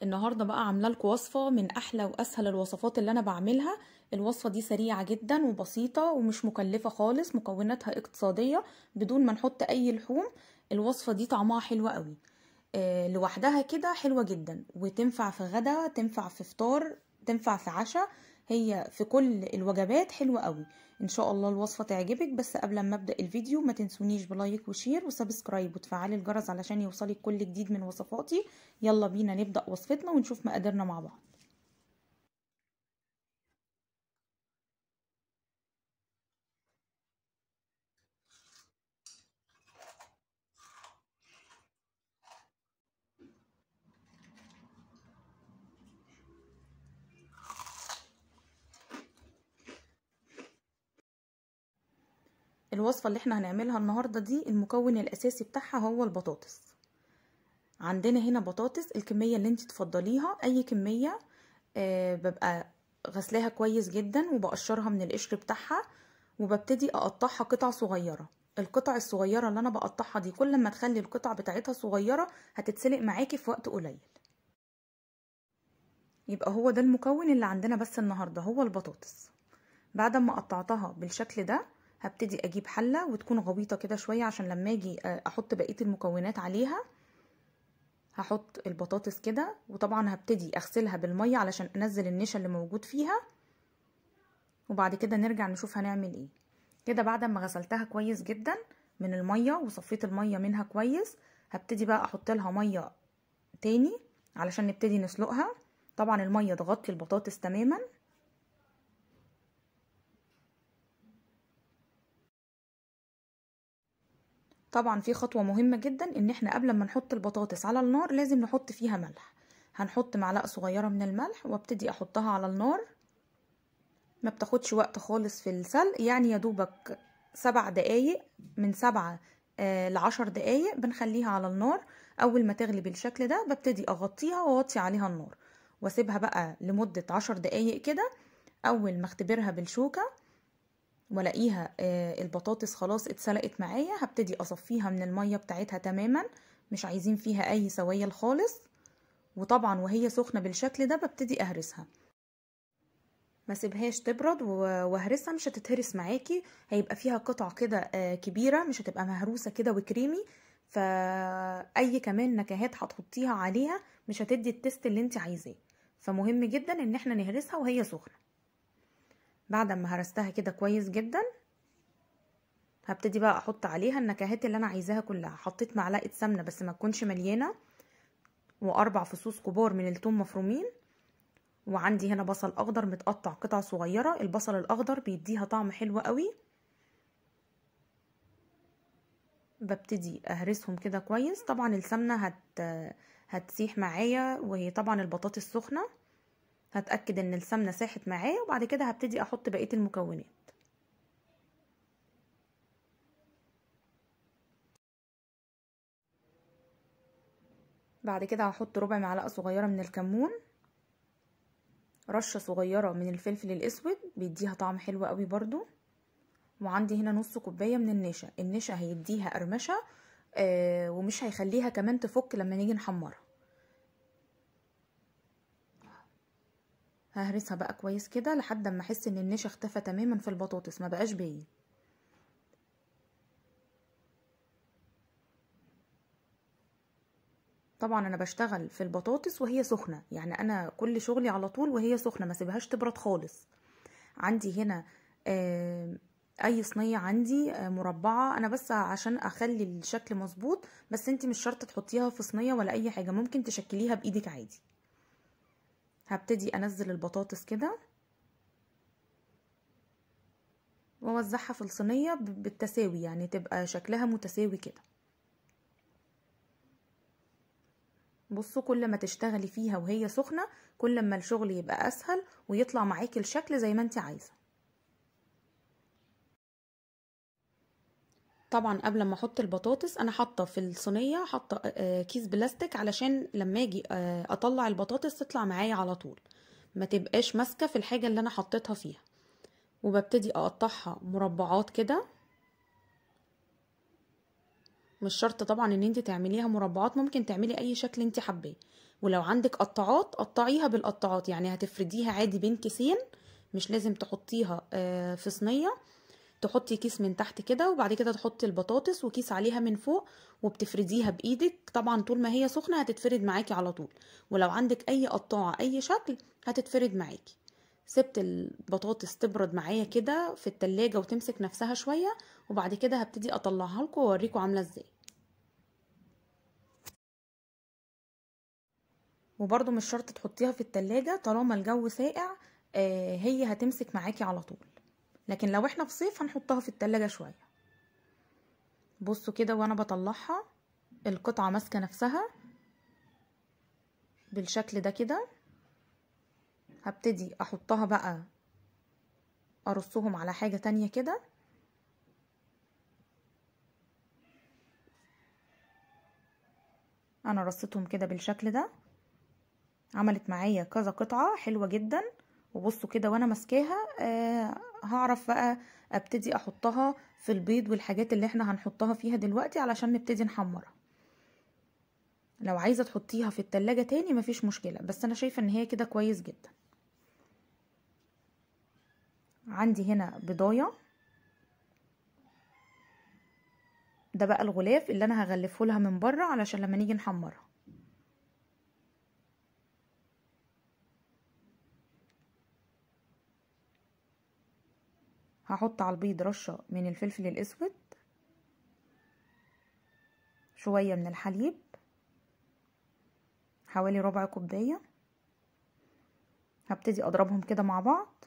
النهارده بقى عامله لكم وصفه من احلى واسهل الوصفات اللي انا بعملها. الوصفة دي سريعة جدا وبسيطة ومش مكلفة خالص، مكوناتها اقتصادية بدون ما نحط اي لحوم. الوصفة دي طعمها حلو قوي، لوحدها كده حلوة جدا، وتنفع في غدا، تنفع في فطار، تنفع في عشاء، هي في كل الوجبات حلوة قوي. ان شاء الله الوصفة تعجبك. بس قبل ما ابدا الفيديو ما تنسونيش ب like و share و subscribe وتفعلي الجرس علشان يوصلك كل جديد من وصفاتي. يلا بينا نبدا وصفتنا ونشوف مقاديرنا مع بعض. الوصفة اللي احنا هنعملها النهاردة دي المكون الاساسي بتاعها هو البطاطس. عندنا هنا بطاطس، الكمية اللي انت تفضليها اي كمية. ببقى غسلاها كويس جدا وبقشرها من القشر بتاعها، وببتدي اقطعها قطع صغيرة. القطع الصغيرة اللي انا بقطعها دي كل ما تخلي القطع بتاعتها صغيرة هتتسلق معاكي في وقت قليل. يبقى هو ده المكون اللي عندنا بس النهاردة، هو البطاطس. بعد ما قطعتها بالشكل ده هبتدي اجيب حله وتكون غويطه كده شوية عشان لما اجي احط بقية المكونات عليها. هحط البطاطس كده، وطبعا هبتدي اغسلها بالمية علشان انزل النشا اللي موجود فيها، وبعد كده نرجع نشوف هنعمل ايه. كده بعد ما غسلتها كويس جدا من المية وصفيت المية منها كويس، هبتدي بقى احط لها مية تاني علشان نبتدي نسلقها. طبعا المية تغطي البطاطس تماما. طبعا في خطوة مهمة جدا، ان احنا قبل ما نحط البطاطس على النار لازم نحط فيها ملح. هنحط معلقة صغيرة من الملح وابتدي احطها على النار. ما بتاخدش وقت خالص في السلق، يعني يا دوبك 7 دقايق، من 7 ل10 دقايق بنخليها على النار. اول ما تغلي بالشكل ده ببتدي اغطيها واوطي عليها النار واسيبها بقى لمدة 10 دقايق كده. اول ما اختبرها بالشوكة والاقيها البطاطس خلاص اتسلقت معايا، هبتدي اصفيها من المية بتاعتها تماما، مش عايزين فيها اي سوائل خالص. وطبعا وهي سخنة بالشكل ده ببتدي اهرسها، ما سيبهاش تبرد وهرسها، مش هتتهرس معاكي، هيبقى فيها قطع كده كبيرة، مش هتبقى مهروسه كده وكريمي. فاي كمان نكهات هتحطيها عليها مش هتدي ال taste اللي انت عايزاه، فمهم جدا ان احنا نهرسها وهي سخنة. بعد ما هرستها كده كويس جدا هبتدي بقى احط عليها النكهات اللي انا عايزاها كلها. حطيت معلقه سمنه بس ما تكونش مليانة، و4 فصوص كبار من الثوم مفرومين، وعندي هنا بصل اخضر متقطع قطع صغيرة. البصل الاخضر بيديها طعم حلو قوي. ببتدي اهرسهم كده كويس. طبعا السمنة هتسيح معايا، وهي طبعا البطاطس سخنة. هتأكد ان السمنة ساحت معايا، وبعد كده هبتدي احط بقية المكونات. بعد كده هحط ربع معلقة صغيرة من الكمون، رشة صغيرة من الفلفل الاسود بيديها طعم حلو قوي برضو، وعندي هنا نص كوباية من النشا. النشا هيديها قرمشة ومش هيخليها كمان تفك لما نيجي نحمرها. ههرسها بقى كويس كده لحد ما احس ان النشا اختفى تماما في البطاطس، ما بقاش باين. طبعا انا بشتغل في البطاطس وهي سخنة، يعني انا كل شغلي على طول وهي سخنة، ما سيبهاش تبرد خالص. عندي هنا اي صينية عندي مربعه، انا بس عشان اخلي الشكل مظبوط، بس انت مش شرط تحطيها في صينية ولا اي حاجة، ممكن تشكليها بايدك عادي. هبتدي انزل البطاطس كده واوزعها في الصينية بالتساوي، يعني تبقى شكلها متساوي كده. بصوا كل ما تشتغلي فيها وهي سخنة كل ما الشغل يبقى اسهل ويطلع معاكي الشكل زي ما انت عايزه. طبعا قبل ما احط البطاطس انا حاطه في الصينية، حاطه كيس بلاستيك علشان لما اجي اطلع البطاطس تطلع معايا على طول، ما تبقاش ماسكه في الحاجة اللي انا حطيتها فيها. وببتدي اقطعها مربعات كده، مش شرط طبعا ان انت تعمليها مربعات، ممكن تعملي اي شكل انت حباه. ولو عندك قطعات قطعيها بالقطعات، يعني هتفرديها عادي بين كيسين، مش لازم تحطيها في صينية. تحطي كيس من تحت كده، وبعد كده تحطي البطاطس وكيس عليها من فوق، وبتفرديها بايدك. طبعا طول ما هي سخنة هتتفرد معاكي على طول، ولو عندك اي قطاعه اي شكل هتتفرد معاكي. سبت البطاطس تبرد معايا كده في التلاجة وتمسك نفسها شوية، وبعد كده هبتدي اطلعها لكم واوريكم عامله ازاي. وبرده مش شرط تحطيها في التلاجة، طالما الجو ساقع هي هتمسك معاكي على طول، لكن لو احنا في صيف هنحطها في التلاجة شوية. بصوا كده وانا بطلعها القطعة ماسكة نفسها بالشكل ده كده. هبتدي احطها بقى، ارصهم على حاجة تانية كده. انا رصيتهم كده بالشكل ده، عملت معايا كذا قطعة حلوة جدا. وبصوا كده وانا ماسكاها هعرف بقى ابتدي احطها في البيض والحاجات اللي احنا هنحطها فيها دلوقتي علشان نبتدي نحمرها. لو عايزة تحطيها في التلاجة تاني مفيش مشكلة، بس انا شايفة ان هي كده كويس جدا. عندي هنا بضاية، ده بقى الغلاف اللي انا هغلفه لها من بره علشان لما نيجي نحمرها. هحط على البيض رشة من الفلفل الاسود، شوية من الحليب حوالي ربع كوباية. هبتدي اضربهم كده مع بعض.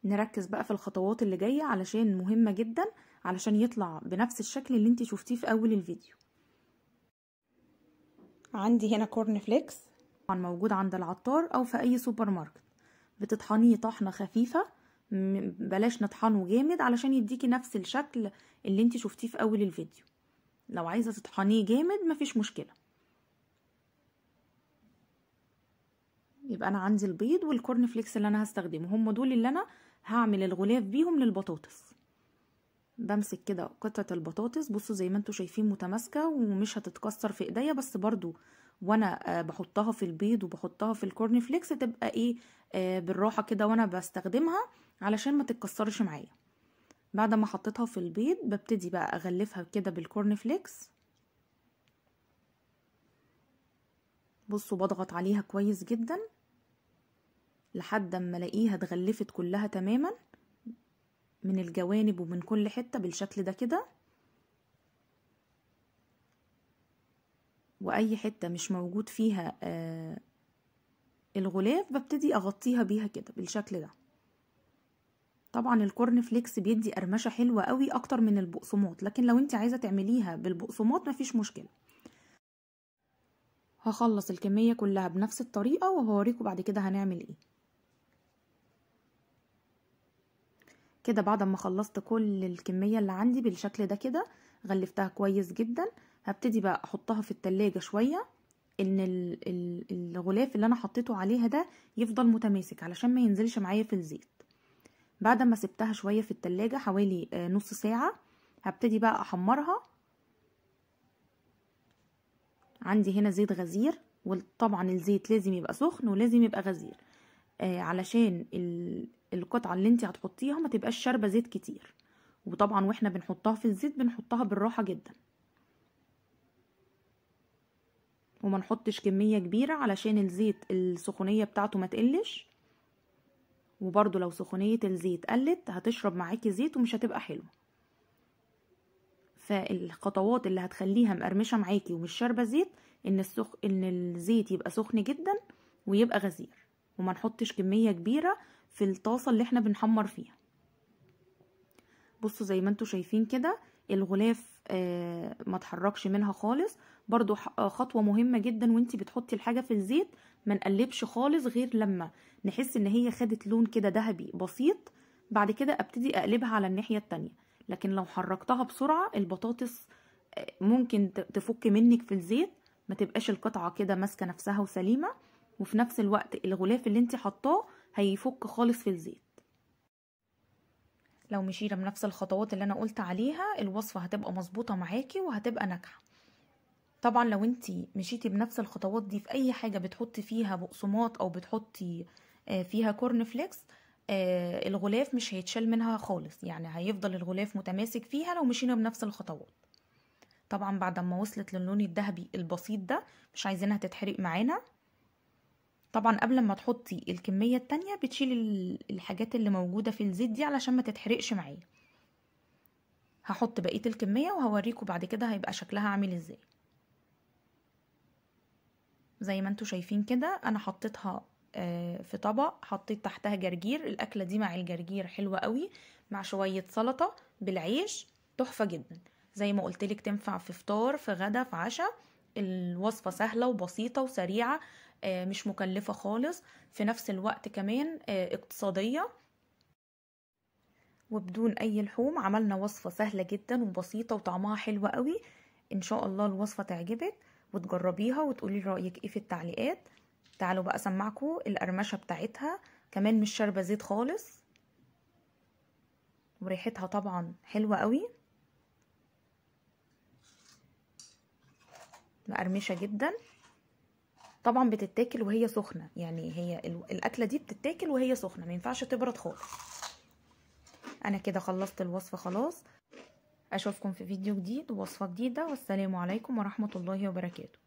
نركز بقى في الخطوات اللي جاية علشان مهمة جدا، علشان يطلع بنفس الشكل اللي انتي شفتيه في اول الفيديو. عندي هنا corn flakes، موجود عند العطار او في اي سوبر ماركت. بتطحنيه طحنة خفيفة، بلاش نطحنه جامد علشان يديكي نفس الشكل اللي انتي شفتيه في اول الفيديو. لو عايزة تطحنيه جامد مفيش مشكلة. يبقى انا عندي البيض وال corn flakes اللي انا هستخدمه، هم دول اللي انا هعمل الغلاف بيهم للبطاطس. بمسك كده قطعة البطاطس، بصوا زي ما انتوا شايفين متماسكة ومش هتتكسر في ايديا، بس برضو وانا بحطها في البيض وبحطها في ال corn flakes تبقى ايه بالراحة كده وانا بستخدمها علشان ما تتكسرش معايا. بعد ما حطيتها في البيض ببتدي بقى اغلفها كده بال corn flakes. بصوا بضغط عليها كويس جدا لحد ما الاقيها اتغلفت كلها تماما من الجوانب ومن كل حتة بالشكل ده كده. واي حتة مش موجود فيها الغلاف ببتدي اغطيها بيها كده بالشكل ده. طبعا ال corn flakes بيدي قرمشة حلوة قوي اكتر من البقسماط، لكن لو انت عايزة تعمليها بالبقسماط مفيش مشكلة. هخلص الكمية كلها بنفس الطريقة وهوريكم بعد كده هنعمل ايه. كده بعد ما خلصت كل الكمية اللي عندي بالشكل ده كده، غلفتها كويس جدا. هبتدي بقى احطها في التلاجة شوية، ان الغلاف اللي انا حطيته عليها ده يفضل متماسك علشان ما ينزلش معايا في الزيت. بعد ما سبتها شوية في التلاجة حوالي نص ساعة، هبتدي بقى احمرها. عندي هنا زيت غزير، وطبعا الزيت لازم يبقى سخن ولازم يبقى غزير علشان القطعة اللي انت هتحطيها ما تبقاش شاربة زيت كتير. وطبعا واحنا بنحطها في الزيت بنحطها بالراحة جدا، وما نحطش كمية كبيرة علشان الزيت السخونية بتاعته ما تقلش. وبرده لو سخونية الزيت قلت هتشرب معاكي زيت ومش هتبقى حلوة. فالخطوات اللي هتخليها مقرمشة معاكي ومش شاربة زيت ان الزيت يبقى سخن جدا ويبقى غزير، وما نحطش كمية كبيرة في الطاسة اللي احنا بنحمر فيها. بصوا زي ما انتوا شايفين كده الغلاف ما تحركش منها خالص. برضو خطوة مهمة جدا وانتي بتحطي الحاجة في الزيت، ما نقلبش خالص غير لما نحس ان هي خدت لون كده ذهبي بسيط، بعد كده ابتدي اقلبها على الناحية التانية. لكن لو حركتها بسرعة البطاطس ممكن تفك منك في الزيت، ما تبقاش القطعة كده ماسكة نفسها وسليمة، وفي نفس الوقت الغلاف اللي انتي حطاه هيفك خالص في الزيت. لو مشينا بنفس الخطوات اللي انا قلت عليها الوصفة هتبقى مظبوطة معاكي وهتبقى ناجحة. طبعا لو انتي مشيتي بنفس الخطوات دي في اي حاجة بتحطي فيها بقسماط او بتحطي فيها corn flakes، الغلاف مش هيتشال منها خالص، يعني هيفضل الغلاف متماسك فيها لو مشينا بنفس الخطوات. طبعا بعد ما وصلت للون الذهبي البسيط ده مش عايزينها تتحرق معانا. طبعا قبل ما تحطي الكمية التانية بتشيلي الحاجات اللي موجودة في الزيت دي علشان ما تتحرقش معايا. هحط بقية الكمية وهوريكم بعد كده هيبقى شكلها عامل ازاي. زي ما انتوا شايفين كده انا حطيتها في طبق، حطيت تحتها جرجير. الاكلة دي مع الجرجير حلوة قوي، مع شوية سلطة بالعيش تحفة جدا. زي ما قلتلك تنفع في فطار، في غدا، في عشاء. الوصفة سهلة وبسيطة وسريعة، مش مكلفة خالص، في نفس الوقت كمان اقتصادية وبدون اي لحوم. عملنا وصفة سهلة جدا وبسيطة وطعمها حلو قوي. ان شاء الله الوصفة تعجبك وتجربيها وتقولي رأيك ايه في التعليقات. تعالوا بقى اسمعكم القرمشة بتاعتها، كمان مش شاربة زيت خالص، وريحتها طبعا حلوة قوي، مقرمشة جدا. طبعا بتتاكل وهي سخنة، يعني هي الأكلة دي بتتاكل وهي سخنة، ما ينفعش تبرد خالص. أنا كده خلصت الوصفة خلاص. أشوفكم في فيديو جديد ووصفة جديدة، والسلام عليكم ورحمة الله وبركاته.